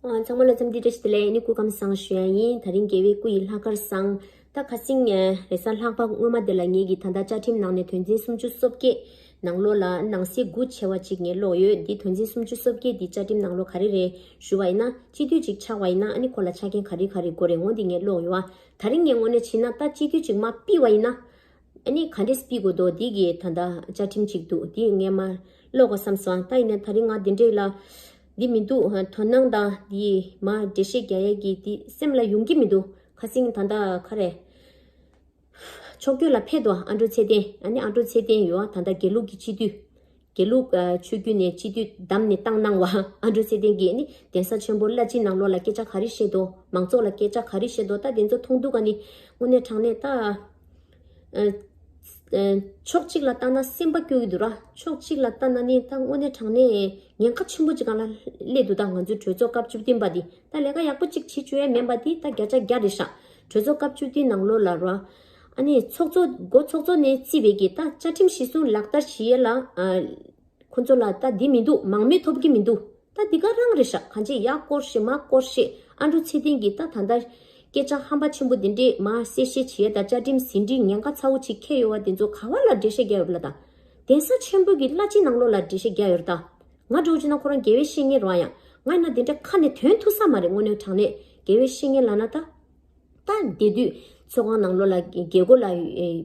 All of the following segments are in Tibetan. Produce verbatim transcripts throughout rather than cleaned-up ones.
ཨ། ཚང་མ་ལ་འཚམས་འདྲི་བཀྲ་ཤིས་བདེ་ལེགས། ཨ་ནི་སྐུ་ཁམས་བཟང་ཞུ་ཡ་ཡིན། དེ་རིང་རྒྱལ་བའི་སྐུ་ཡི་ལྷག་དཀར་བཟང་། ད་ཁ་སང་རེས་གཟའ་ལྷག་པ་སྔོན་མ་དེ་ལ་ངེད་ཀྱིས་ད་ལྟ་བཅའ་ཁྲིམས་ནང་ནས་དོན་ཚན་སུམ་ཅུ་སོ་བརྒྱད་ནང་ལོགས་ལ་ནང་གསེས་དགུ་བྱས་པ་ཅིག་ངས་ཀློག་ཡོད། འདི་དོན་ཚན་སུམ་ཅུ་སོ་བརྒྱད་འདི་བཅའ་ཁྲིམས་ནང་ལོགས་ག་རེ་རེད་ཞུ་བ་ཡིན་ན། སྤྱི་འཐུས་ཅིག་ཆགས་པ་ཡིན་ན་ཨ་ནི་ཁོ་ལ་ཆ་རྐྱེན་ག་རེ་ག་རེ་དགོས་རེད། འོ་འདི་ངས་ཀློག་ཡོད་པ། དེ་རིང་ངས་དངོས་གནས་བྱས་ན་ད་སྤྱི་འཐུས་ཅིག་མར་ཕུད་པ་ཡིན་ན། ཨ་ནི་ག་འདྲས་ཕུད་དགོས་འདུག་འདི་གི་ད་ལྟ་བཅའ་ཁྲིམས་ཅིག་འདུག་འདི་ངས་མར་ཀློག་དགོས་བསམ་སོང་། ད་ཡིན་ནའི་དེ་རིང་ང་འདི་འདྲས་ལ་འདི་མི་འདུག་དོ་སྣང་དང་འདི་མར་འགྲེལ་བཤད་རྒྱག་ཡས་ཀྱི་འདི་སེམས་ལ་ཡོང་གི་མི་འདུག་ཁ་སང་ད་ལྟ་ག་རེ། ཕྱོགས་སྐྱོད་ལ་ཕེབས་འདུག་ཨ་འབྲུག་ཚེ་བརྟན། ཨ་ནི་ཨ་འབྲུག་ཚེ་བརྟན་ཡོད་ཨ། ད་ལྟ་དགེ་ལུགས་ཀྱི་སྤྱི་འཐུས། དགེ་ལུགས་ཨ་ཆོས་བརྒྱུད་ནས་སྤྱི་འཐུས་བདམས་ནས་བཏང་གནང་བ་ཨ་འབྲུག་ཚེ་བརྟན་གྱིས་ཨ་ནི་གདན་ས་ཆེན་པོ་བླ་སྤྱི་ནང་ལོགས་ལ་སྐད་ཆ་ག་རེ་བཤད་འདུག་མང་ཚོགས་ལ་སྐད་ཆ་ག་རེ་བཤད་འདུག་ད་དེ་ཚོ་མཐོང་དུས་ཀ་ནི་དངོས་གནས་དྲང་གནས་ད། ཨ་ཨ་ཕྱོགས་གཅིག་ལ་ལྟ་ན་སེམས་པ་སྐྱོ་གི་འདུག་ར། ཕྱོགས་གཅིག་ལ་ལྟ་ན་ནི་ད་དངོས་གནས་དྲང་གནས་ཉེན་ཁ་ཆེན་པོ་ཅིག་སྒང་ལ་སླེབས་འདུག་ད་ང་ཚོའི་གྲོས་ཚོགས་སྐབས་བཅུ་བདུན་པ་འདི་ད་ལས་ཀ་ཡག་པོ་ཅིག་བྱེད་བཅུག་ཡས་མིན་པ་འདི་ད་བརྒྱ་ཆ་བརྒྱ་རེད་ཤག་གྲོས་ཚོགས་སྐབས་བཅུ་བདུན་ནང་ལོགས་ལ་ར། ཨ་ནི་ཚོགས་གཙོ་འགོ་ཚོགས་གཙོ་ནས་བརྩིས་པའི་གི་ད་བཅའ་ཁྲིམས་གཞི་བཟུང་ལག་བསྟར་བྱེད་ཡས་ལ་ཨ། ཁོ་ཚོ་ལ་ད་འདི་མི་འདུག་མང་མོས་ཐོབ་ཀྱི་མི་འདུག་ད་འདི་ག་རང་རེད་ཤག་གང་ཅི་ཡ་སྐོར་ཞིག་མ་སྐོར་ཞིག་ཨ་འབྲུག་ཚེ་བརྟན་གྱིས་ད་ད་ལྟ་སྐད་ཆ་ཧམ་པ་ཆེན་པོ་འདི་འདྲས་མ་གསལ་བཤད་བྱེད་ཡས་ད་བཅའ་ཁྲིམས་ཟིན་བྲིས་ཉེན་ཁ་ཚ་བོ་ཅིག་འཁྱེར་ཡོད་པ་དེ་ཚོ་ག་བ་ལ་འགྲེལ་བཤད་རྒྱག་ཡོད་རེད་ལ། ད་གདན་ས་ཆེན་པོ་གི་བླ་སྤྱི་ནང་ལོགས་ལ་འགྲེལ་བཤད་རྒྱག་ཡོད་རེད་ད། ང་འདྲ་བོ་བྱས་ན་ཁོ་རང་དགེ་བའི་བཤེས་གཉེན་རེད་ཡ། ང་ཡིན་ན་དེ་འདྲ་ཁ་ནས་ཐོན་ཐུབ་ས་མ་རེད། དངོས་གནས་དྲང་གནས་དགེ་བའི་བཤེས་གཉེན་ལབ་ན་ད། ད་དེ་དུས་ཚོགས་ཁང་ནང་ལོགས་ལ་རྒྱལ་སྒོ་ལ་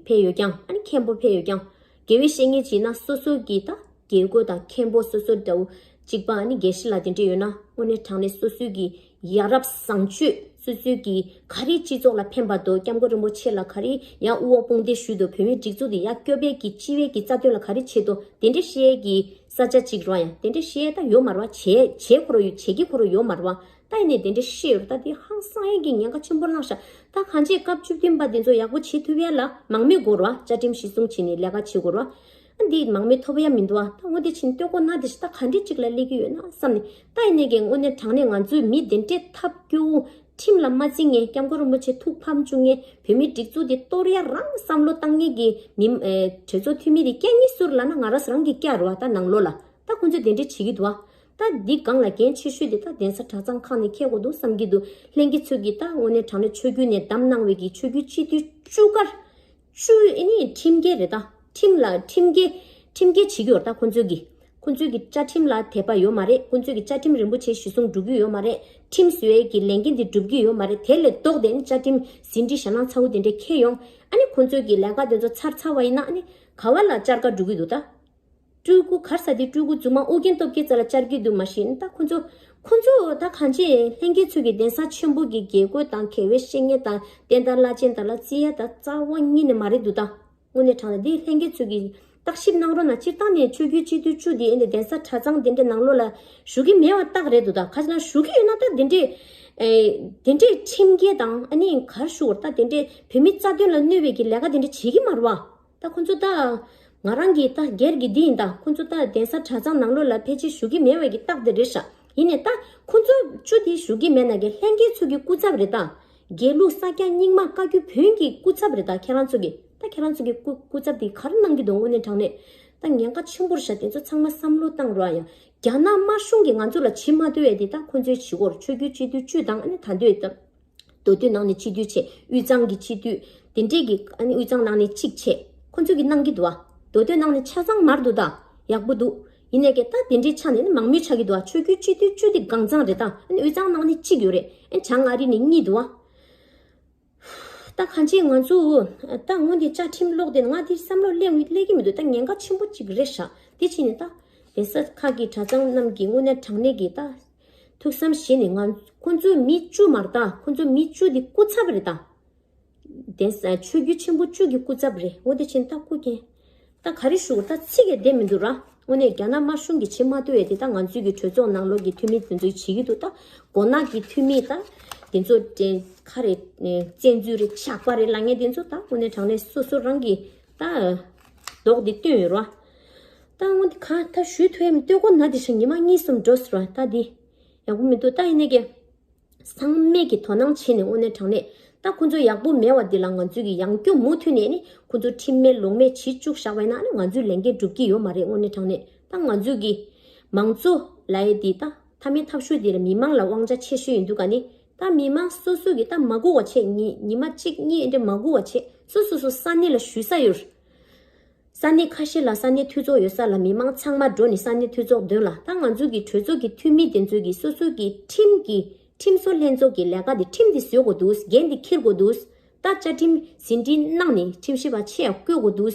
ཕེབས་ཡོད་ཀྱང་ཨ་ནི་མཁན་པོ་ཕེབས་ཡོད་ཀྱང་། དགེ་བའི་བཤེས་གཉེན་བྱས་ན་སོ་སོ་གི་ད་རྒྱལ་སྒོ་དང་མཁན་པོ་སོ་སོ་འདྲ་བོ་གཅིག་པ་ཨ་ནི་དགེ་བཤེས་ལགས་དེ་འདྲ་ཡོད་ན་དངོས་གནས་དྲང་གནས་སོ་སོའི་གི་ཡ་རབས་བཟང་སྤྱོད་སོ་སོའི་གི་ག་རེ་སྤྱི་ཚོགས་ལ་ཕན་པ་འདུག་སྐྱབས་མགོན་རིན་པོ་ཆེ་ལ་ག་རེ་ཡང་དབུ་འོག་དཔུང་འདེགས་ཞུས་འདུག་བོད་མིའི་སྒྲིག་འཛུགས་དེ་ཡར་སྐྱོབ་པའི་གི་སྤྱི་བའི་གི་རྩ་དོན་ལ་ག་རེ་བྱས་འདུག་དེ་འདྲ་བཤད་ཡས་གི་ས་ཆ་གཅིག་རེད་ཡ། དེ་འདྲ་བཤད་ཡས་ད་ཡོད་མ་རེད་བ། བྱས་བྱས་ཁོ་རང་ཡོད་བྱེད་ཀྱི་ཁོ་རང་ཡོད་མ་རེད་བ། ད་ཡིན་ནའི་དེ་འདྲ་བཤད་ཡོད་རེད། ད་དེ་ཧང་སང་ཡས་ཀྱི་ཉེན་ཁ་ཆེན་པོ་བསླངས་ཤག་ད་གང་ཅི་སྐབས་བཅུ་བདུན་པ་དེ་ཚོ་ཡག་པོ་བྱེད་ཐུབ་ཡས་ལ་མང་མོས་དགོས་རེད་བ། བཅའ་ཁྲིམས་གཞི་བཟུང་བྱས་ནས་ལས་ཀ་བྱེད་དགོས་རེད་བ། ཨ་འདི་མང་མོས་ཐོབ་ཡ་མི་འདུག་བ། ད་འོ་དེ་ཕྱིན་ལྟོས་གོ་ན་དེ་ཞིག་ད་ག་འདྲས་ཅིག་ལ་སླེབས་ཀྱི་ཡོད་ན་བསམ་ནས། ད་ཡིན་ནའི་གི་དངོས་གནས་དྲང་གནས་ང་ཚོའི་མི་དེ་འདྲས་ཐབས་སྐྱོ་བོ་ཁྲིམས་ལ་མ་བརྩི་མཁན་སྐྱབས་མགོན་རིན་པོ་ཆེ་ཐུགས་ཕམ་བཅུག་མཁན་བོད་མིའི་སྒྲིག་འཛུགས་དེ་གཏོར་ཡ་རང་བསམ་བློ་བཏང་མཁན་གི་མི་ཨེ་གྲོས་ཚོགས་འཐུས་མི་དེ་སྐྱ་གཉིས་སུ་ལབ་ན་ང་རང་རང་གི་སྐྱ་རེད་བ། ད་ནང་ལོགས་ལ་ད་ཁོང་ཚོས་དེ་འདྲས་བྱེད་ཀྱི་འདུག་བ། ད་འདི་སྒང་ལ་འགན་ཆེ་ཤོས་དེ་ད་གདན་ས་གྲྭ་ཚང་ཁག་ནས་འཁྱེར་དགོས་འདུག་བསམ་གྱི་འདུག་ལྷན་རྒྱས་ཚོས་ཀྱིས་ད་དངོས་གནས་དྲང་གནས་ཆོས་བརྒྱུད་ནས་བདམས་གནང་བའི་གི་ཆོས་བརྒྱུད་སྤྱི་འཐུས་བཅུ་ཀར་བཅུ་ཨེ་ནི་ཁྲིམས་འགལ་རེད་ད། ཁྲིམས་ལ་ཁྲིམས་འགལ་ཁྲིམས་འགལ་བྱེད་ཀྱི་ཡོད་རེད་ད་ཁོང་ཚོས་ཀྱིས། ཁོང་ཚོས་ཀྱིས་བཅའ་ཁྲིམས་ལ་དད་པ་ཡོད་མ་རེད། ཁོང་ཚོས་ཀྱིས་བཅའ་ཁྲིམས་རིན་པོ་ཆེ་གཞི་བཟུང་འགྲུབ་ཀྱི་ཡོད་མ་རེད། ཁྲིམས་བཟོ་ཡས་ཀྱི་ལས་འགན་དེ་འགྲུབ་ཀྱི་ཡོད་མ་རེད། དེ་ལས་ལྡོག་སྟེ་ནི་བཅའ་ཁྲིམས་ཟིན་བྲིས་ཞེད་སྣང་ཚ་བོ་དེ་འདྲ་འཁྱེར་ཡོང་། ཨ་ནི་ཁོང་ཚོས་ཀྱིས་ལས་ཀ་དེ་ཚོ་ཚར་ཚར་བ་ཡིན་ན་ཨ་ནི་ག་བ་ལ་བཅར་ག་འགྲོ་གི་འདུག་ད། སྤྲུལ་སྐུ་གར་ས་དེ་སྤྲུལ་སྐུ་རྫུན་མ་ཨོ་རྒྱན་སྟོབས་རྒྱལ་རྩ་ལ་བཅར་གྱི་འདུག་མ་གཞི་ད་ཁོ་ཚོ། ཁོ་ཚོ་ད་གང་ཅི་ལྷན་རྒྱས་ཚོས་ཀྱི་གདན་ས་ཆེན་པོ་གི་དགེ་བསྐོས་དང་དགེ་བའི་བཤེས་གཉེན་དང་བསྟན་དར་བླ་ཆེན་དང་ལ་བརྩི་ཡ་ད་རྩ་བ་ཉིད་ནས་མ་རེད་འདུག་ད། དངོས་གནས་དྲང་གནས་འདི་ལྷན་རྒྱས་ཚོས་ཀྱི་བརྟག་ཞིབ་གནང་རོགས་གནང་། སྤྱིར་བཏང་ནས་ཆོས་བརྒྱུད་སྤྱི་འཐུས་བཅུ་འདི་ཨེ་འདི་གདན་ས་གྲྭ་ཚང་དེ་འདྲའི་ནང་ལོགས་ལ་ཞུགས་ཀྱི་མེད་པ་རྟགས་རེད་འདུག་ད། ཁ་ཅིག་ན་ཞུགས་ཀྱི་ཡོད་ན་ད་དེ་འདྲའི་ཨེ་དེ་འདྲའི་ཁྲིམས་འགལ་དང་ཨ་ནི་གར་ཞུ་བར་ད་དེ་འདྲའི་བོད་མི་རྩ་དོན་ལ་གནོད་པའི་གི་ལས་ཀ་དེ་འདྲ་བྱེད་ཀྱི་མ་རེད་བ། ད་ཁོ་ཚོ་ད་ང་རང་གི་ད་སྒེར་གྱི་འདི་ཡིན། ད་ཁོ་ཚོ་ད་གདན་ས་གྲྭ་ཚང་ནང་ལོགས་ལ་ཕལ་ཆེར་ཞུགས་ཀྱི་མེད་པའི་གི་རྟགས་དེ་རེད་ཤག་ཡིན་ནའི་ད་ཁོ་ཚོ་བཅུ་དེ་ཞུགས་ཀྱི་མེད་ན་གི་ལྷན་རྒྱས་ཚོ་གི་སྐུ་ཚབ་རེད་ད། དགེ་ལུགས་ས་སྐྱ་རྙིང་མ་བཀའ་བརྒྱུད་བོན་གྱི་སྐུ་ཚབ་རེད་ད། ཁྱེད་རང་ཚོ་གི་ད་ཁྱེད་རང་ཚོ་གི་སྐུ་སྐུ་ཚབ་དེ་ག་རེ་གནང་གི་འདུག་དངོས་གནས་དྲང་གནས་ད་ཉེན་ཁ་ཆེན་པོ་རེད་ཤག་དེ་ཚོ་ཚང་མ་བསམ་བློ་བཏང་རོགས་ཡ། རྒྱ་ནག་དམར་གཞུང་གིས་ང་ཚོ་ལ་བྱེད་མ་ཐུབ་ཡ་དེ་ད་ཁོ་ཚོའི་བྱེད་སྒོར་ཆོས་བརྒྱུད་སྤྱི་འཐུས་བཅུ་དང་ཨ་ནི་ད་འདོད་ད། མདོ་སྟོད་ནང་ནས་སྤྱི་འཐུས་བྱས། དབུས་གཙང་གི་སྤྱི་འཐུས་དེ་འདྲས་ཀྱི་ཨ་ནི་དབུས་གཙང་ནང་ནས་གཅིག་བྱས། ཁོ་ཚོས་ཀྱི་གནང་གི་འདུག་ཨ། མདོ་སྟོད་ནང་ནས་ཆ་ཚང་མར་འདུག་ད། ཡག་པོ་འདུག་ཡིན་ནའི་ཀྱེ་ད་དེ་འདྲའི་ཆ་ནས་ནི་མང་མོས་ཆགས་ཀྱི་འདུག་ཨ། ཆོས་བརྒྱུད་སྤྱི་འཐུས་བཅུ་དེ་གང་ཚང་རེད་ད། ཨ་ནི་དབུས་གཙང་ནང་ནས་གཅིག་ཡོད་རེད། ཨ་ནི་བྱང་ཨ་རི་ནས་གཉིས་འདུག་ཨ། ད་གང་ཅི་ང་ཚོ་ད་སྔོན་དེ་བཅའ་ཁྲིམས་ཀློག་དེ་ང་དེ་བསམ་བློ་སླེབས་སླེབས་ཀྱི་མི་འདུག་ད་ཉེན་ཁ་ཆེན་པོ་གཅིག་རེད་ཤག་དེ་ཕྱིན་ནས་ད་གདན་ས་ཁག་གི་གྲྭ་ཚང་རྣམས་ཀྱིས་དངོས་གནས་དྲང་གནས་ཀྱི་ད་ཐུགས་བསམ་བཞེས་ནས་ང་ཁོ་ཚོའི་མི་བཅུ་མར་ད་ཁོ་ཚོའི་མི་བཅུ་དེ་སྐུ་ཚབ་རེད་ད། དེ་ས་ཆོས་བརྒྱུད་ཆེན་པོ་བཅུ་གི་སྐུ་ཚབ་རེད། འོ་དེ་ཕྱིན་ད་སྐུ་མཁྱེན། ད་ག་རེ་ཞུ་ད་ཚིག་གི་བདེ་མི་འདུག་ར། དངོས་གནས་རྒྱ་ནག་དམར་གཞུང་གིས་བྱེད་མ་ཐུབ་ཡས་དེ་ད་ང་ཚོའི་གི་གྲོས་ཚོགས་ནང་ལོགས་ཀྱི་འཐུས་མི་དེ་ཚོས་བྱེད་ཀྱི་འདུག་ད་མགོ་ནག་གི་འཐུས་མི་ད་དེ་ཚོ་དེ་ག་རེ་བཙན་འཛུལ་རེད་ཇག་པ་རེད་ལབ་མཁན་དེ་ཚོ་ད་དངོས་གནས་དྲང་གནས་སོ་སོ་རང་གི་ད་མདོག་དེ་སྟོན་ཡོད་ར། ད་དངོས་དེ་ག་ད་ཞུ་ཐུབ་ཡས་མི་ལྟོས་གོ་ན་དེ་ཤ་ཉི་མ་གཉིས་གསུམ་འགྲོ་སོང་ར། ད་དེ་ཡག་པོ་མི་འདུག་ད་ཡིན་ནའི་ཀྱེ། ཚང་མས་ཀྱི་དོ་སྣང་བྱས་ནས་དངོས་གནས་དྲང་གནས་ད་ཁོ་ཚོ་ཡག་པོ་མེད་པ་འདི་ལ་ང་ཚོས་ཀྱི་ཡང་སྐྱོ་མུ་མཐུད་ནས་ནི་ཁོ་ཚོ་ཁྲིམས་མེད་ལུགས་མེད་བྱེད་བཅུག་བཞག་པ་ཡིན་ན་ནི་ང་ཚོའི་ལས་འགན་འགྲུབ་ཀྱི་ཡོད་མ་རེད། དངོས་གནས་དྲང་གནས་ད་ང་ཚོས་ཀྱི་མང་གཙོ་ལབ་ཡས་འདི་ད་ མཐའ་མའི་ཐབས་ཤུགས་འདི་ལ་མི་མང་ལ་དབང་ཆ་ཆེ་ཤོས་ཡིན་འདུག་ག་ནི། ད་མི་མང་སོ་སོ་གི་ད་མ་སྒུག་པ་བྱས། ཉི་ཉི་མ་གཅིག་གཉིས་འདྲ་མ་སྒུག་པ་བྱས། སོ་སོ་སོ་ས་གནས་ལ་ཞུ་ས་ཡོད། ས་གནས་ཁ་ཤས་ལ་ས་གནས་འཐུས་ཚོགས་ཡོད་ས་ལ་མི་མང་ཚང་མ་འགྲོ་ནས་ས་གནས་འཐུས་ཚོགས་མདུན་ལ། ད་ང་ཚོ་གི་གྲོས་ཚོགས་ཀྱི་འཐུས་མི་དེ་ཚོ་གི་སོ་སོ་གི་ཁྲིམས་ཀྱི་ཁྲིམས་བཟོ་ལྷན་ཚོགས་ཀྱི་ལས་ཀ་དེ་ཁྲིམས་དེ་བཟོ་དགོས་འདུག་འགན་དེ་འཁྱེར་དགོས་འདུག་ད་བཅའ་ཁྲིམས་ཟིན་བྲིས་གནང་ནས་ཁྲིམས་ཞིབ་པ་ཆེ་ཡང་བསྐོ་དགོས་འདུག་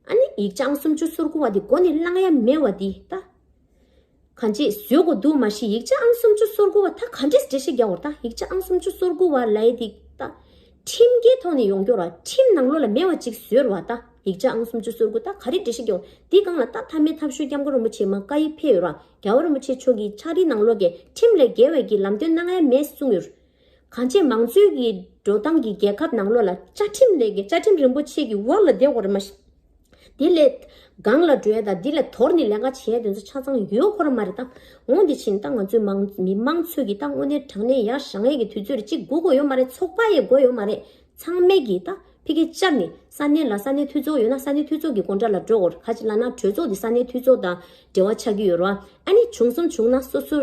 ཨ་ནི་ཡིག་ཆ་ཨང་སུམ་ཅུ་སོ་དགུ་བ་དེ་མགོ་ནས་བླང་ཡ་མེད་པ་དེ་ད། གང་ཅི་བཟོ་དགོས་འདུག་མ་གཞི་ཡིག་ཆ་ཨང་སུམ་ཅུ་སོ་དགུ་བ་ད་ག་འདྲས་འགྲེལ་བཤད་རྒྱག་དགོས་རེད། ད་ཡིག་ཆ་ཨང་སུམ་ཅུ་སོ་དགུ་བ་ལབ་ཡ་དེ་ད་ཁྲིམས་འགལ་ཐོག་ནས་ཡོང་རྒྱུ་རེད། ཁྲིམས་ནང་ལོགས་ལ་མེད་པ་ཅིག་བཟོས་རེད་བ། ད་ཡིག་ཆ་ཨང་སུམ་ཅུ་སོ་དགུ་ད་ག་རེ་འགྲེལ་བཤད་རྒྱག་དགོས། འདི་སྒང་ལ་ད་མཐའ་མའི་ཐབས་ཤོར་སྐྱབས་མགོན་རིན་པོ་ཆེ་མ་བཀའ་ཡིག་ཕེབས་ཡོད་རེད་བ། རྒྱལ་བ་རིན་པོ་ཆེ་མཆོག་གིས་ཕྱག་བྲིས་ནང་ལོགས་ཀྱི་ཁྲིམས་ལས་འགལ་བའི་གི་ལམ་སྟོན་གནང་ཡ་མེད་གསུངས་ཡོད་རེད། གང་ཅི་མང་གཙོའི་གི་འགྲོ་སྟངས་ཀྱི་རྒྱལ་ཁབ་ནང་ལོགས་ལ་བཅའ་ཁྲིམས་ལས་ཀྱི་བཅའ་ཁྲིམས་རིན་པོ་ཆེ་གི་འོག་ལ་བསྡད་དགོས་རེད་མ་གཞི། དེ་ལས་སྒང་ལ་འགྲོ་ཡ་དང་དེ་ལས་དོར་ནས་ལས་ཀ་བྱེད་ཡ་དེ་ཚོ་ཆ་ཚང་ཡོད་ཁོ་ར་མ་རེད་ད། འོ་དེ་ཕྱིན་ད་ང་ཚོའི་མང་མི་མང་ཚོས་ཀྱི་ད་དངོས་གནས་དྲང་གནས་ཡར་བཞེངས་ཡས་ཀྱི་དུས་ཚོད་རེད། གཅིག་སྒུག་དགོས་ཡོད་མ་རེད། ཚོགས་པ་ཡས་དགོས་ཡོད་མ་རེད། ཚང་མས་ཀྱི་ད་ཕ་གི་བཅར་ནས་ས་གནས་ལ་ས་གནས་འཐུས་ཚོགས་ཡོད་ན་ས་གནས་འཐུས་ཚོགས་ཀྱི་སྒོ་འགྲམ་ལ་འགྲོ་དགོས་རེད། ག་ཅི་ལབ་ན་གྲོས་ཚོགས་དེ་ས་གནས་འཐུས་ཚོགས་དང་འབྲེལ་བ་ཆགས་ཀྱི་ཡོད་རེད་བ། ཨ་ནི་བྱུང་སོང་བྱུང་ན་སོ་སོ་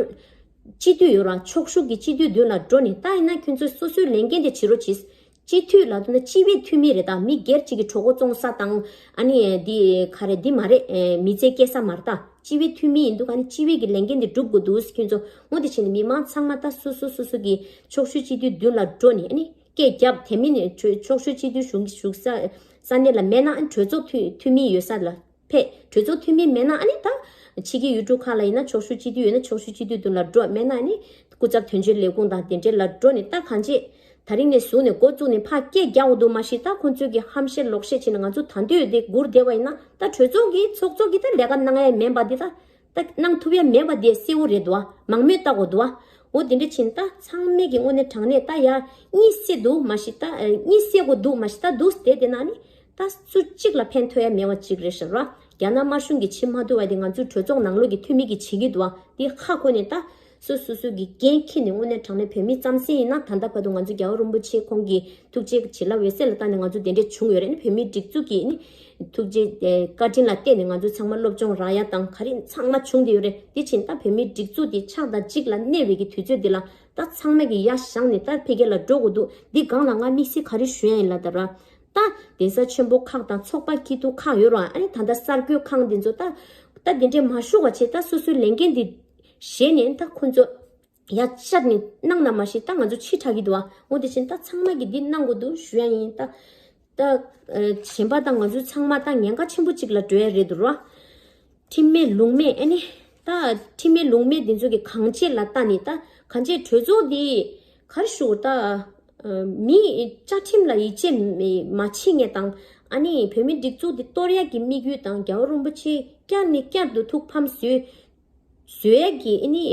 སྤྱི་འཐུས་ཡོད་ར། ཕྱོགས་བཞུགས་ཀྱི་སྤྱི་འཐུས་མདུན་ལ་འགྲོ་ནས་ད་ཡིན་ན་ཁྱོད་ཚོས་སོ་སོའི་ལས་འགན་དེ་བྱེད་རོགས་གྱིས། སྤྱི་འཐུས་ལབ་དུས་ན་སྤྱི་པའི་འཐུས་མི་རེད་ད། མི་སྒེར་གཅིག་གི་གྲོད་ཁོག་བཙོང་ས་དང་ཨ་ནི་འདི་ག་རེ་འདི་མ་རེད། མི་ཚེ་སྐྱེལ་ས་མ་རེད་ད། སྤྱི་པའི་འཐུས་མི་ཡིན་དུས་ཨ་ནི་སྤྱི་པའི་གི་ལས་འགན་དེ་སྒྲུབ་དགོས་འདུག་ཁྱོད་ཚོ་འོ་དེ་བྱས་ནས་མི་མང་ཚང་མ་ད་སོ་སོ་སོ་སོ་གི་ཕྱོགས་བཞུགས་སྤྱི་འཐུས་མདུན་ལ་འགྲོ་ནས་ཨ་ནི་སྐད་རྒྱབ། དེ་མིན་ནས་ཕྱོགས་བཞུགས་སྤྱི་འཐུས་བཞུགས་བཞུགས་ས་ས་གནས་ལ་མེད་ན་ཨ་ནི་གྲོས་ཚོགས་འཐུས་འཐུས་མི་ཡོད་ས་ལ། ཕེབས། གྲོས་ཚོགས་འཐུས་མི་མེད་ན་ཨ་ནི་ད་ཕྱི་རྒྱལ་ཡུལ་གྲུ་ཁག་ལ་ཡིན་ན་ཕྱོགས་བཞུགས་སྤྱི་འཐུས་ཡོད་ན་ཕྱོགས་བཞུགས་སྤྱི་འཐུས་མདུན་ལ་འགྲོ། མེད་ན་ཨ་ནི་སྐུ་ཚབ་དོན་གཅོད་ལས་ཁུངས་དང་དེ་འདྲའི་ལ་འགྲོ་ནས་ད་གང་ཅི་ད་རིང་ནས་བཟུང་ནས་འགོ་བཙུགས་ནས་ཕར་སྐད་རྒྱག་དགོས་འདུག་མ་གཞི་ད་ཁོང་ཚོས་ཀྱི་ཧམ་བཤད་ལོག་བཤད་བྱས་ནས་ང་ཚོ་ད་འདོད་དེ་སྒུར་བསྡད་པ་ཡིན་ན་ད་གྲོས་ཚོགས་ཀྱི་ཚོགས་གཙོ་གིས་ད་ལས་ཀ་གནང་ཡ་མེད་པ་འདི་ད་ད་གནང་ཐུབ་ཡ་མེད་པ་འདི་གསལ་བོ་རེད་འདུག་བ། མང་མོས་བལྟ་དགོས་འདུག་བ། འོ་དེ་འདྲ་ཕྱིན་ད་ཚང་མས་ཀྱི་དངོས་གནས་དྲང་གནས་ད་ཡ་གཉིད་སད་འདུག་མ་གཞི་ད་གཉིད་སད་དགོས་འདུག་མ་གཞི་ད་འདུག་བསྡད་དེ་ན་ནི། ད་སུ་གཅིག་ལ་ཕན་ཐོགས་ཡ་མེད་པ་གཅིག་རེད་ཤག་ར། རྒྱ་ནག་དམར་གཞུང་གིས་བྱེད་མ་ཐུབ་པ་དེ་ང་ཚོའི་གྲོས་ཚོགས་ནང་ལོགས་ཀྱི་འཐུས་མི་གིས་བྱེད་ཀྱི་འདུག་བ། དེ་ཧ་གོ་ནས་ད་སོ་སོ་སོ་གི་འགན་འཁྱེར་ནས་དངོས་གནས་དྲང་གནས་བོད་མི་རྩམ་ཟན་ཡིན་ན་ད་ལྟ་བར་དུ་ང་ཚོ་རྒྱལ་བ་རིན་པོ་ཆེ་ཁོང་གི་ཐུགས་རྗེ་བྱིན་རླབས་འོད་ཟེར་ལ་བརྟེན་ནས་ང་ཚོ་དེ་འདྲས་བྱུང་ཡོད་རེད། ནི་བོད་མིའི་སྒྲིག་འཛུགས་ཀྱི་ནི་ཐུགས་རྗེ་བཀའ་དྲིན་ལ་བརྟེན་ནས་ང་ཚོ་ཚང་མ་སློབ་སྦྱོང་རག་ཡ་དང་ག་རེ་ཚང་མ་བྱུང་བསྡད་ཡོད་རེད། དེ་ཕྱིན་ད་བོད་མིའི་སྒྲིག་འཛུགས་དེ་ཕྱག་དང་གཅིག་ལ་གནས་པའི་གི་དུས་ཚོད་འདི་ལ་ད་ཚང་མས་གི་ཡ་བཞེངས་ནས་ད་འཕེལ་རྒྱས་ལ་འགྲོ་དགོས་འདུག་འདི་སྒང་ལ་ང་དམིགས་བསལ་ག་རེ་ཞུ་ཡ་ཡིན་ལ་ད་ར། ད་གདན་ས་ཆེན་པོ་ཁག་དང་ཚོགས་པ་སྐྱིད་སྡུག་ཁག་ཡོད་ར། ཨ་ནི་ད་ལྟ་གསར་འགོད་ཁང་འདི་ཚོ་ད་ད་དེ་འདྲས་མ་ཞུགས་པ་བྱས་ད་སོ་སོའི་ལས་འགན་འདི་བཞེས་ནས་ད་ཁོ་ཚོ་ཡ་བཅར་ནས་གནང་ན་མ་ཤེས་ད་ང་ཚོ་ཕྱི་དྲགས་ཀྱི་འདུག་ཨ། འོ་དེ་བཞིན་ད་ཚང་མ་གི་འདི་གནང་དགོས་འདུག་ཞུ་ཡ་ཡིན་ད། ད་གཞན་པ་ད་ང་ཚོ་ཚང་མ་ད་ཉེན་ཁ་ཆེན་པོ་གཅིག་ལ་འགྲོ་ཡ་རེད་འདུག་ར། ཁྲིམས་མེད་ལུགས་མེད་ཨ་ནི་ད་ཁྲིམས་མེད་ལུགས་མེད་འདི་ཚོ་གི་གང་བྱེད་ལ་ལྟ་ནི་ད་གང་བྱེད་གྲོས་ཚོགས་འདི་ག་རེ་ཞུ་ད། མི་བཅའ་ཁྲིམས་ལ་ཡིད་ཆེས་མ་བྱེད་མཁན་དང་ཨ་ནི་བོད་མི་སྒྲིག་འཛུགས་འདི་གཏོར་ཡ་གི་དམིགས་ཡུལ་དང་རྒྱལ་བ་རིན་པོ་ཆེ་བསྐྱར་ནས་བསྐྱར་དུ་ཐུགས་ཕམ་བཟོས་བཟོ་ཡ་གི་ཨ་ནི་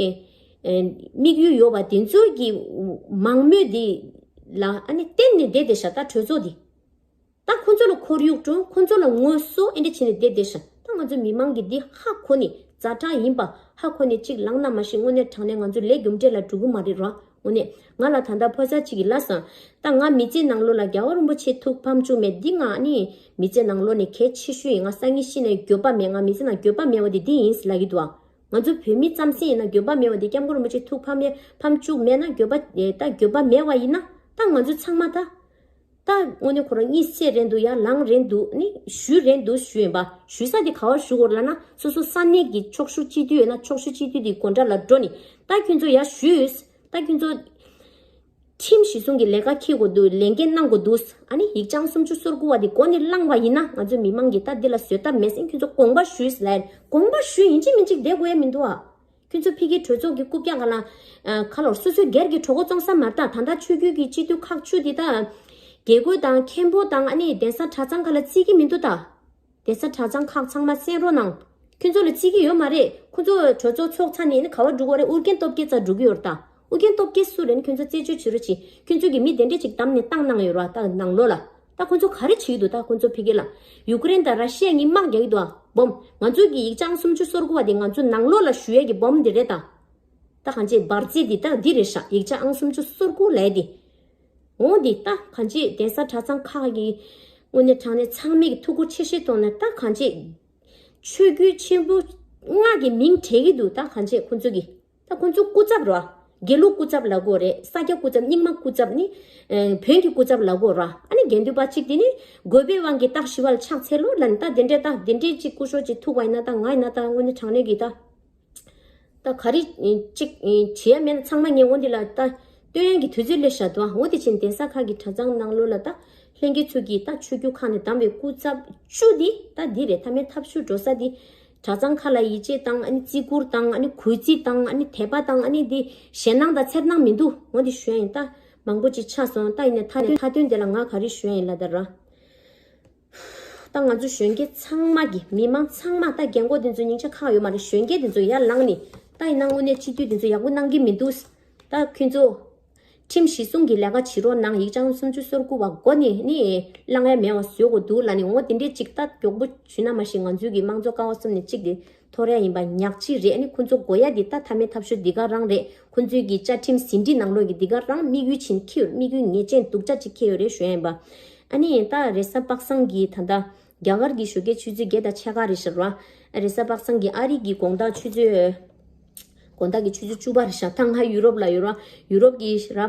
དམིགས་ཡུལ་ཡོད་པ་འདི་ཚོ་གི་མང་མོས་འདི་ལ་ཨ་ནི་བརྟེན་ནས་བསྡད་བསྡད་ཤག་ད་གྲོས་ཚོགས་འདི། ད་ཁོ་ཚོ་ལ་ཁོར་ཡུག་སྐྲུན། ཁོ་ཚོ་ལ་ངོ་སོ་ཨེ་འདྲ་བྱས་ནས་བསྡད་བསྡད་ཤག་ད་ང་ཚོ་མི་མང་གིས་འདི་ཧ་གོ་ནས་ཛ་དྲག་ཡིན་པ་ཧ་གོ་ནས་གཅིག་ལངས་ན་མ་གཞི་དངོས་གནས་དྲང་གནས་ང་ཚོ་ལས་རྒྱུ་འབྲས་ལ་འགྲོ་གི་མ་རེད་ར། དངོས་གནས་ང་ལ་ད་ལྟ་ཕོ་གསར་གཅིག་གིས་ལབ་སོང་། ད་ང་མི་ཚེ་ནང་ལོགས་ལ་རྒྱལ་བ་རིན་པོ་ཆེ་ཐུགས་ཕམ་བཅུག་མེད། འདི་ང་ནི་མི་ཚེ་ནང་ལོགས་ནས་གལ་ཆེ་ཤོས་ཡིན། ང་སང་ཉིན་ཤི་ནས་འགྱོད་པ་མེད། ང་མི་ཚེ་ནང་འགྱོད་པ་མེད་པ་དེ་འདི་ཡིན་ལབ་ཀྱི་འདུག་ཨ། ང་ཚོ་བོད་མི་རྩམ་ཟན་ཡིན་ན་འགྱོད་པ་མེད་པ་དེ་སྐྱབས་མགོན་རིན་པོ་ཆེ་ཐུགས་ཕམ་ཡ་ཕམ་བཅུག་མེད་ན་འགྱོད་པ་ད་འགྱོད་པ་མེད་པ་ཡིན་ན་ད་ང་ཚོ་ཚང་མ་ད། ད་དངོས་གནས་ཁོ་རང་གཉིད་སད་རན་འདུག་ཡ་ལངས་རན་འདུག་ནི་ཞུ་རན་འདུག་ཞུ་ཡིན་པ། ཞུ་ས་དེ་ག་བར་ཞུ་དགོས་ལབ་ན་སོ་སོ་ས་གནས་ཀྱི་ཕྱོགས་བཞུགས་སྤྱི་འཐུས་ཡོད་ན་ཕྱོགས་བཞུགས་སྤྱི་འཐུས་དེའི་སྒོ་འགྲམ་ལ་འགྲོ་ནི་ད་ཁྱོད་ཚོ་ཡ་ཞུས། ད་ཁྱོད་ཚོ་ཁྲིམས་གཞི་བཟུང་གི་ལས་ཀ་འཁྱེར་དགོས་འདུག་ལས་འགན་གནང་དགོས་འདུག་ཨ་ནི་ཡིག་ཆ་ཨང་སུམ་ཅུ་སོ་དགུ་བ་དེ་མགོ་ནས་བླངས་པ་ཡིན་ན་ང་ཚོའི་མི་མང་གིས་ད་འདི་ལ་བཟོད་ཐབས་མེད་ཟེར་ཁྱོད་ཚོ་དགོངས་པ་ཞུས་ལབ། དགོངས་པ་ཞུས་ཡིན་གཅིག་མིན་གཅིག་བསྡད་དགོས་ཡ་མི་འདུག་ཨ། ཁྱོད་ཚོ་ཕ་གིའི་གྲོས་ཚོགས་ཀྱི་རྐུབ་བཀྱག་སྒང་ལ། ཁ་ལོར་སོ་སོའི་སྒེར་གྱི་གྲོད་ཁོག་བཙོང་ས་མ་རེད་ད། ད་ལྟ་ཆོས་བརྒྱུད་ཀྱི་སྤྱི་འཐུས་ཁག་བཅུ་འདི་ད། དགེ་བསྐོས་དང་མཁན་པོ་དང་ཨ་ནི་གདན་ས་གྲྭ་ཚང་ཁག་ལ་བརྩི་གི་མི་འདུག་ད། གདན་ས་གྲྭ་ཚང་ཁག་ཚང་མ་གསན་རོགས་གནང་། ཁྱོད་ཚོ་ལ་བརྩི་གི་ཡོད་མ་རེད། ཁོ་ཚོ་གྲོས་ཚོགས་ཚོགས་ཚར་ནས་ཨ་ནི་ག་བ་འགྲོ་གི་རེད། ཨུ་རྒྱན་སྟོབས་རྒྱལ་རྩར་འགྲོ་གི་ཡོད་རེད་ད། ཨུ་རྒྱན་སྟོབས་རྒྱལ་སུ་རེད། ཁྱོད་ཚོ་རྩད་གཅོད་བྱེད་རོགས་གྱིས། ཁྱོད་ཚོ་གི་མི་དེ་འདྲས་ཅིག་བདམས་ནས་བཏང་གནང་ཡོད་རེད་བ། ད་ནང་ལོགས་ལ། ད་ཁོ་ཚོ་ག་རེ་བྱེད་ཀྱི་འདུག་ད་ཁོ་ཚོ་ཕ་གི་ལ་ཡུ་ཀེ་རེན་དང་ར་ཤི་ཡ་གཉིས་དམག་རྒྱག་གི་འདུག་ཨ། སྦོམ། ང་ཚོ་གི་ཡིག་ཆ་ཨང་སུམ་ཅུ་སོ་དགུ་བ་དེ་ང་ཚོ་ནང་ལོགས་ལ་ཞུ་ཡས་ཀྱི་སྦོམ་དེ་རེད་ད། ད་གང་ཅི་འབར་རྫས་འདི་ད་འདི་རེད་ཤག་ཡིག་ཆ་ཨང་སུམ་ཅུ་སོ་དགུ་ལས་དེ། འོ་འདི་ད་གང་ཅི་གདན་ས་གྲྭ་ཚང་ཁག་གི་དངོས་གནས་དྲང་གནས་ཚང་མས་ཀྱི་ཐུགས་ཁུར་ཆེ་བཞེས་གཏོང་ན་ད་གང་ཅི་ཆོས་བརྒྱུད་ཆེན་པོ་ལྔ་གི་མིང་བྲལ་གྱི་འདུག་ད་གང་ཅི་ཁོ་ཚོ་གི། ད་ཁོང་ཚོ་སྐུ་ཚབ་ར། དགེ་ལུགས་སྐུ་ཚབ་ལབ་དགོས་རེད། ས་སྐྱ་སྐུ་ཚབ། རྙིང་མ་སྐུ་ཚབ་ནི་ཨེ་བོན་གྱི་སྐུ་ཚབ་ལབ་དགོས་ར། ཨ་ནི་དགེ་འདུན་པ་གཅིག་དེ་ནི་དགོས་པའི་དབང་གིས་སྟག་ཞི་བ་ལ་ཕྱག་འཚལ་ལོ་ལབ་ནི། ད་དེ་འདྲས་ད་དེ་འདྲས་གཅིག་སྐུ་ཞབས་གཅིག་ཐུག་པ་ཡིན་ན། ད་ང་ཡིན་ན་ད་དངོས་གནས་དྲང་གནས་ཀྱི་ད། ད་ག་རེ་ཨེ་གཅིག་ཨེ་བྱེད་ཡ་མེད་ན། ཚང་མ་ངས་འོ་འདི་ལ་ད་སྟོན་ཡ་གི་དུས་ཚོད་སླེབས་བཞག་འདུག་འོ་དེ་ཕྱིན་གདན་ས་ཁག་གི་གྲྭ་ཚང་ནང་ལོགས་ལ་ད་ལྷན་རྒྱས་ཚོ་གིས་ད་ཆོས་བརྒྱུད་ཁག་ནས་བདམས་པའི་སྐུ་ཚབ་བཅུ་འདི་ད་འདི་རེད། མཐའ་མའི་ཐབས་ཤུགས་འགྲོ་ས་འདི། གྲྭ་ཚང་ཁག་ལ་ཡིད་ཆེས་དང་། ཨ་ནི་བརྩི་བཀུར་དང་། ཨ་ནི་གུས་བརྩི་དང་། ཨ་ནི་དད་པ་དང་། ཨ་ནི་འདི་ཞེད་སྣང་དང་འཚེར་སྣང་མི་འདུག་འོ་འདི་ཞུ་ཡ་ཡིན། ད་མང་པོ་ཅིག་ཆགས་སོང་། ད་ཡིན་ནའི་མཐའ་དོན་མཐའ་དོན་དེ་ལ་ང་ག་རེ་ཞུ་ཡ་ཡིན་ལབ་ད་ར། ད་ང་ཚོ་གཞོན་སྐྱེས་ཚང་མ་གི་མི་མང་ཚང་མ། ད་རྒན་གོག་དེ་ཚོ་སྙིང་རྗེ་ཁག་ཡོད་མ་རེད། གཞོན་སྐྱེས་དེ་ཚོ་ཡར་ལངས་ནས། ད་ཡིན་ན་དངོས་གནས་སྤྱི་འཐུས་དེ་ཚོ་ཡག་པོ་གནང་གི་མི་འདུག་ད་ཁྱོད་ཚོ་ཁྲིམས་གཞི་བཟུང་གི་ལས་ཀ་བྱེད་རོགས་གནང་། ཡིག་ཆ་སུམ་ཅུ་སོ་དགུ་པ་མགོ་ནས་ནི་བླང་ཡ་མེད་པ་བཟོ་དགོས་འདུག་ལབ་ནས། འོ་དེ་འདྲས་ཅིག་ད་མགྱོགས་པོ་ཞུས་ན་མ་གཞི་ང་ཚོའི་གི་དམངས་གཙོ་ཀ་བ་གསུམ་ནས་གཅིག་དེ་འཐོར་ཡ་ཡིན་པ་ཉག་གཅིག་རེད། ཨ་ནི་ཁོ་ཚོ་དགོས་ཡ་འདི་ད་མཐའ་མའི་ཐབས་ཤོར་འདི་ག་རང་རེད། ཁོ་ཚོའི་གི་བཅའ་ཁྲིམས་ཟིན་བྲིས་ནང་ལོགས་ཀྱི་འདི་ག་རང་དམིགས་ཡུལ་ཕྱིན་འཁྱེར། དམིགས་ཡུལ་ངེས་ཅན་སྡུག་ཅག་ཅིག་འཁྱེར་ཡོད་རེད་ཞུ་ཡ་ཡིན་པ། ཨ་ནི་ད་རེས་གཟའ་པ་སངས་ཀྱི་ད་ལྟ་རྒྱ་གར་གྱི་ཞོགས་ཀས་ཆུ་ཚོད་བརྒྱད་དང་ཕྱེད་ཀ་རེད་ཤག་ར། རེས་གཟའ་པ་སངས་ཀྱི་ཨ་རི་གི་དགོང་དག་ཆུ་ཚོད། དགོང་དག་གི་ཆུ་ཚོད་བཅུ་པ་རེད་ཤག་ད་ང་ཡུ་རོབ་ལ་ཡོད་ར། ཡུ་རོབ་ཀྱི་ར་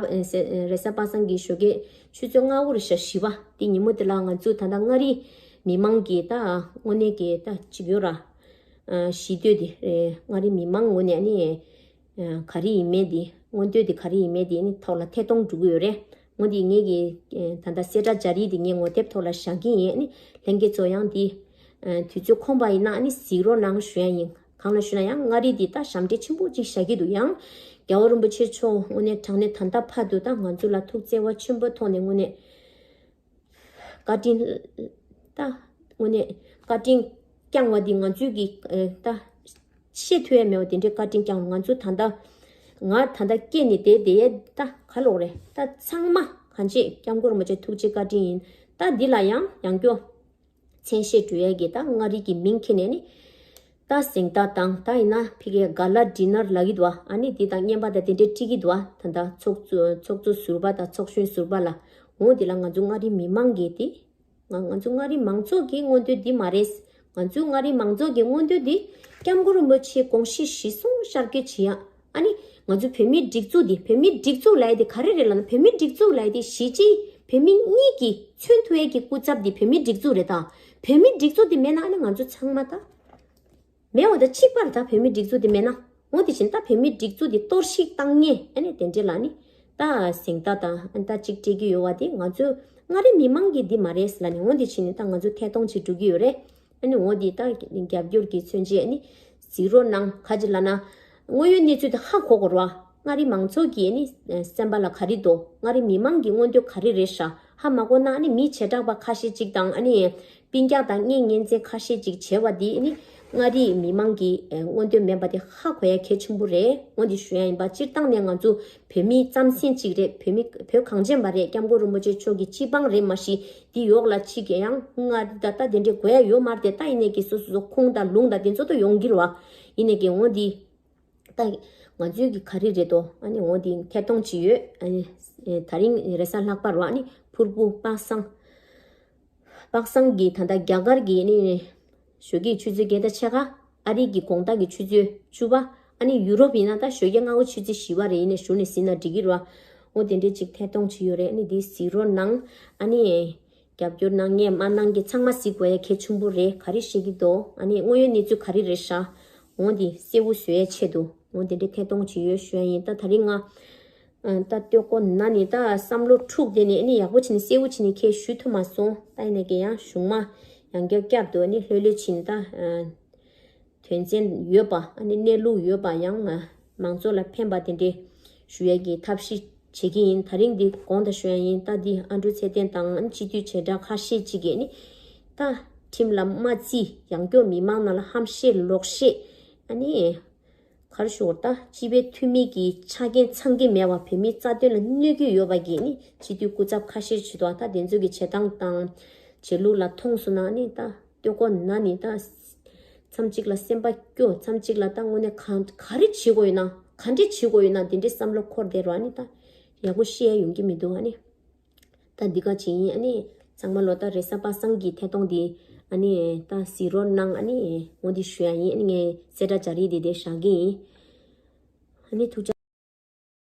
རེས་གཟའ་པ་སངས་ཀྱི་ཞོགས་ཀས་ཆུ་ཚོད་ལྔ་པོ་རེད་ཤག་བཞི་པ། དེ་ཉིན་མོ་དེ་ལ་ང་ཚོ་ད་ལྟ་མངའ་རིས་མི་མང་གི་ད་དངོས་གནས་ཀྱི་ད་ཅིག་ཡོད་ར། ཞི་བསྟོད་དེ་མངའ་རིས་མི་མང་ངོས་ནས་ཨ་ནི། ག་རེ་ཡིན་མེད་དེ། མངོན་འདོད་དེ་ག་རེ་ཡིན་མེད་དེ་ནི་ཐོག་ལ་ཐད་གཏོང་འགྲོ་གི་ཡོད་རེད། འོ་དེ་ངེད་ཀྱི་ད་ལྟ་གསལ་བསྒྲགས་སྦྱར་ཡིག་དེ་ངས་ངོ་དེབ་ཐོག་ལ་བཞག་གི་ཡིན། ཨ་ནི་ལྷན་རྒྱས་ཚོ་ཡང་དེ་དུས་ཚོད་ཁོམ་པ་ཡིན་ན་ཨ་ནི་གཟིགས་རོགས་གནང་ཞུ་ཡ་ཡིན། གང་ལ་ཞུ་ན་ཡང་མངའ་རིས་དེ་ད་ཞབས་འདྲེན་ཆེན་པོ་ཅིག་བཞག་གི་འདུག་ཡང་རྒྱལ་བ་རིན་པོ་ཆེ་མཆོག་དངོས་གནས་དྲང་གནས་ད་ལྟ་བར་དུ་ད་ང་ཚོ་ལ་ཐུགས་བརྩེ་བ་ཆེན་པོའི་ཐོག་ནས་དངོས་གནས། བཀའ་དྲིན། ད་དངོས་གནས་བཀའ་དྲིན་བསྐྱངས་པ་འདི་ང་ཚོས་ཀྱིས་ད་བཤད་ཐུབ་ཡ་མེད་པ་དེ་འདྲའི་བཀའ་དྲིན་བསྐྱངས། ང་ཚོ་ད་ལྟ་ང་ད་ལྟ་སྐྱེས་ནས་བསྡད་བསྡད་ཡ་ད་ག་ལོག་རེད། ད་ཚང་མ་གང་བྱེད་སྐྱབས་མགོན་རིན་པོ་ཆེ་ཐུགས་རྗེ་བཀའ་དྲིན་ཡིན། ད་འདི་ལ་ཡང་ཡང་སྐྱོ་མཚན་ཤས་འགྲོ་ཡ་གི་ད་མངའ་རིས་ཀྱི་མིང་ཁྱེར་ནས་ནི། ད་གཟེངས་རྟགས་དང་ད་ཡིན་ན་ཕ་གིའི་ག་ལ་ཌི་ནར་ལབ་ཀྱི་འདུག་ཨ་ནི་འདི་དང་རྔན་པ་དང་དེ་འདྲས་སྤྲད་ཀྱི་འདུག་ད་ལྟ་ཚོགས་གཙོ་ཚོགས་གཙོ་ཟུར་པ་དང་ཚོགས་གཞོན་ཟུར་པ་ལ། འོ་འདི་ལ་ང་ཚོ་མངའ་རིས་མི་མང་གིས་དེ། ང་ང་ཚོ་མངའ་རིས་མང་ཚོགས་ཀྱི་མངོན་འདོད་འདི་མ་རེད། ང་ཚོའི་མངའ་རིས་མང་ཚོགས་ཀྱི་མངོན་འདོད་འདི་སྐྱབས་མགོན་རིན་པོ་ཆེའི་དགོངས་གཞི་གཞིར་བཟུང་ཤར་བསྐྱོད་བྱེད་ཡ། ཨ་ནི་ང་ཚོ་བོད་མིའི་སྒྲིག་འཛུགས་འདི། བོད་མིའི་སྒྲིག་འཛུགས་ལབ་ཡ་དེ་ག་རེ་རེད་ལབ་ན། བོད་མིའི་སྒྲིག་འཛུགས་ལབ་ཡ་དེ་གཞིས་བྱེས་བོད་མི་གཉིས་ཀྱིས་མཚོན་ཐུབ་ཡ་གི་སྐུ་ཚབ་དེ་བོད་མིའི་སྒྲིག་འཛུགས་རེད། ད་བོད་མིའི་སྒྲིག་འཛུགས་དེ་མེད་ན་ཨ་ནི་ང་ཚོ་ཚང་མ་ད་མེད་པ་དང་གཅིག་པ་རེད། ད་བོད་མིའི་སྒྲིག་འཛུགས་དེ་མེད་ན། འོ་དེ་བཞིན་ད་བོད་མིའི་སྒྲིག་འཛུགས་དེ་གཏོར་བཤིག་བཏང་མཁན་ཨ་ནི་དེ་འདྲས་ལ་ནི་ད་གཟེངས་རྟགས་དང་ཨ་ནི་ད་གཅིག་སྤྲད་ཀྱི་ཡོད་པ་དེ་ང་ཚོ་མངའ་རིས་མི་མང་གིས་འདི་མ་རེད་ལབ་ནས། འོ་དེ་བཞིན་ད་ང་ཚོ་ཐད་གཏོང་བྱེད་འགྲོ་གི་ཡོད་རེད། ཨ་ནི་འོ་འདི་ད་རྒྱབ་སྐྱོར་གྱི་མཚོན་བྱེད་ཨ་ནི་གཟིགས་རོགས་གནང་། ག་ཅི་ལབ་ན། དངོས་ཡོད་གནས་ཚུལ་དེ་ཧ་གོ་དགོས་རེད་བ། མངའ་རིས་མང་ཚོགས་ཀྱི་ཨ་ནི་སེམས་པ་ལ་ག་རེ་འདུག་མངའ་རིས་མི་མང་གི་མངོན་འདོད་ག་རེ་རེད་ཤག་ཧ་མ་གོ་ན་ཨ་ནི་མི་བྱེ་བྲག་པ་ཁ་ཤས་ཅིག་དང་། ཨ་ནི་སྤུན་ཀྱག་དང་གཉེན་ཉེ་ཚན་ཁ་ཤས་ཅིག་བྱེད་པ་འདི་ཨ་ནི་མངའ་རིས་མི་མང་གི་མངོན་འདོད་མེད་པ་དེ་ཧ་གོ་ཡ་གལ་ཆེན་པོ་རེད། འོ་འདི་ཞུ་ཡ་ཡིན་པ། སྤྱིར་བཏང་ནས་ང་ཚོ་བོད་མི་རྩམ་ཟན་ཅིག་རེད། བོད་མི་བོད་གངས་ཅན་པ་རེད། སྐྱབས་མགོན་རིན་པོ་ཆེ་མཆོག་གི་སྤྱི་འབངས་རེད། མ་གཞི་འདི་ཡོག་ལ་ཕྱི་གི་ཡང་མངའ་རིས་ད་ལྟ་དེ་འདྲའི་དགོས་ཡ་ཡོད་མ་རེད་དེ། ད་ཡིན་ནས་ཀྱི་སོ་སོ་སོ་ཁུངས་དང་ལུང་དང་དེ་ཚོ་ད་ཡོང་གི་རེད་བ། ཡིན་ནས་ཀྱི་འོ་འདི་ད་ང་ཚོའི་གི་ག་རེ་རེད་དོ། ཨ་ནི་འོ་འདི་ཐད་གཏོང་བྱེད་ཡོད། ཨ་ནི་ད་རིང་རེས་གཟའ་ལྷག་པ་རེད་བ། ཨ་ནི་ཕུར་བུ་པ་སངས། པ་སངས་ཀྱིས་ད་ལྟ་རྒྱ་གར་གྱི་ནི་ཞོགས་ཀྱི་ཆུ་ཚོད་བརྒྱད་དང་ཕྱེད་ཀ། ཨ་རི་གི་དགོང་དག་གི་ཆུ་ཚོད་བཅུ་པ། ཨ་ནི་ཡུ་རོབ་ཡིན་ན་ད་ཞོགས་ཀྱི་སྔ་པོ་ཆུ་ཚོད་བཞི་པ་རེད། ཡིན་ནའི་གཞུག་ནས་གཟིགས་ན་འགྲིག་གི་རེད་བ། འོ་དེ་འདྲས་ཅིག་ཐད་གཏོང་བྱེད་ཡོད་རེད། ཨ་ནི་འདི་གཟིགས་རོགས་གནང་། ཨ་ནི་རྒྱབ་སྐྱོར་གནང་མཁན་མ་གནང་མཁན་ཚང་མ་གཟིགས་དགོས་ཡ་གལ་ཆེན་པོ་རེད། ག་རེ་བཤད་ཀྱི་འདུག་ཨ་ནི་དངོས་ཡོད་གནས་ཚུལ་ག་རེ་རེད་ཤག་འོ་འདི་གསལ་པོ་བཟོ་ཡ་ཆེད་དུ་འོ་དེ་འདྲས་ཐད་གཏོང་བྱེད་ཡོད་ཞུ་ཡ་ཡིན། ད་ད་རིང་ང་ཨ་ད་སྟོད་ཀོ་ན་ནི་ད་བསམ་བློ་འཁྲུགས་དེ་ནས་ཨ་ནི་ཡག་པོ་བྱས་ནས་གསལ་པོ་བྱས་ནས་ཁྱེད་ཞུ་ཐུབ་མ་སོང་། ད་ཡིན་ནའི་ཀྱི་ཡང་གཞུག་མ་ཡང་བསྐྱར་བསྐྱར་དུ་ཨ་ནི་ལྷོད་ལྷོད་བྱས་ནས་ད་ཨ་དོན་ཚན་ཡོད་པ། ཨ་ནི་གནས་ལུགས་ཡོད་པ། ཡང་ཨ་མང་ཚོགས་ལ་ཕན་པ་དེ་འདྲས་ཞུ་ཡ་གི་ཐབས་ཤེས་བྱེད་ཀྱི་ཡིན། ད་རིང་འདི་དགོངས་དག་ཞུ་ཡ་ཡིན། ད་འདི་ཨ་འབྲུག་ཚེ་བརྟན་དང་ཨ་ནི་སྤྱི་འཐུས་བྱེ་བྲག་ཁ་ཤས་ཅིག་གིས་ཨ་ནི་ད་ཁྲིམས་ལ་མ་བརྩི། ཡང་སྐྱོ་མི་མང་ནང་ལ་ཧམ་བཤད་ལོག་བཤད། ཨ་ནི་ག་རེ་ཞུ་དགོས་རེད། ད་སྤྱི་པའི་འཐུས་མི་གི་ཆ་རྐྱེན་ཚང་གི་མེད་པ། བོད་མིའི་རྩ་དོན་ལ་གནོད་ཀྱི་ཡོད་པ་གི་ནི་སྤྱི་འཐུས་སྐུ་ཚབ་ཁ་ཤས་བྱེད་དོ། ད་དེ་ཚོ་གི་བྱེད་སྟངས་དང་བྱེད་ལུགས་ལ་མཐོང་སོང་ན་ནི་ད་སྟོད་ཀོ་ན་ནི་ད་མཚམས་གཅིག་ལ་སེམས་པ་སྐྱོ། མཚམས་གཅིག་ལ་ད་དངོས་གནས་གང་ག་རེ་བྱེད་དགོས་ཡོད་ན། ག་འདྲས་བྱེད་དགོས་ཡོད་ན་དེ་འདྲས་བསམ་བློ་འཁོར་བསྡད་རོགས། ཨ་ནི་ད་ཡག་པོ་ཤེས་ཡ་ཡོང་གི་མི་འདུག་ཨ་ནི། ད་འདི་ག་ཅིག་ཡིན། ཨ་ནི་ཚང་མ་ལོ་ད་རེས་གཟའ་པ་སངས་ཀྱི་ཐད་གཏོང་འདི་ཨ་ནི་ད་གཟིགས་རོགས་གནང་། ཨ་ནི་འོ་འདི་ཞུ་ཡ་ཡིན། ཨ་ནི་ངས་གསལ་བསྒྲགས་སྦྱར་ཡིག་འདི་འདིར་བཞག་གི་ཡིན། ཨ་མའི་ཐུགས་ཅག